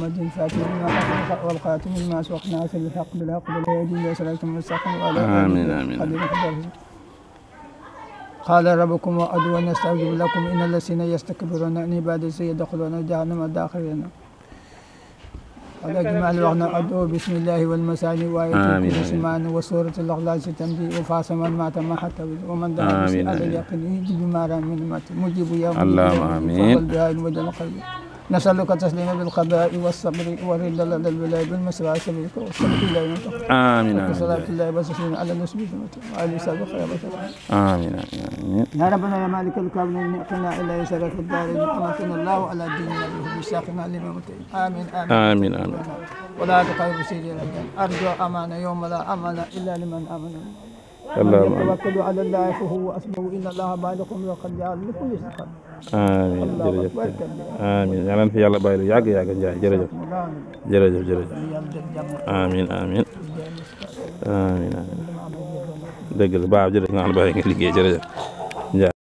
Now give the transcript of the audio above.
محمد الفاتح لما أغلق والخاتم لما سبق ناصر الحق بالحق والهادي إلى صراط المستقيم وعلى آله قال ربكم وأدعوني أستجب لكم إن الذين يستكبرون عن عبادتي سيدخلون جهنم داخرين. ولكن مع الوقت أدعو بسم الله والمساجد وآية السمان وسورة الأخلاص تمضي وفاس من مات ما حتى ومن دعا على اليقين يجيب ما رام من مات مجيب يوم اللهم آمين. نسألك تسليما بالقضاء والصبر والرضا لدى البلاء بالمسرع سبيلك والصبر الله ينطق آمين وصلاة الله وسلم على نسبه وعلى سابق يا بشر. آمين آمين يا ربنا يا مالك الكون اقنا إلا يسرك الدارين أمتنا الله على الدين نبيه بساقنا لممتين. آمين آمين آمين آمين. ولا تقرب سيدي رجال أرجو أمانة يوم لا أمان إلا لمن آمن. اللهم يتوكل على الله فهو أسمه إن الله بالغ وقد جعل لكل شيء. amiin jërëjëf amiin yal na fi yàlla bàyyi lu yàgg yàgg Njaay jërëjëf jërëjëf jërëjëf amiin amiin amiin amiin dëgg la baax jërëjëf nga xam ne bàyyi nga liggéey jërëjëf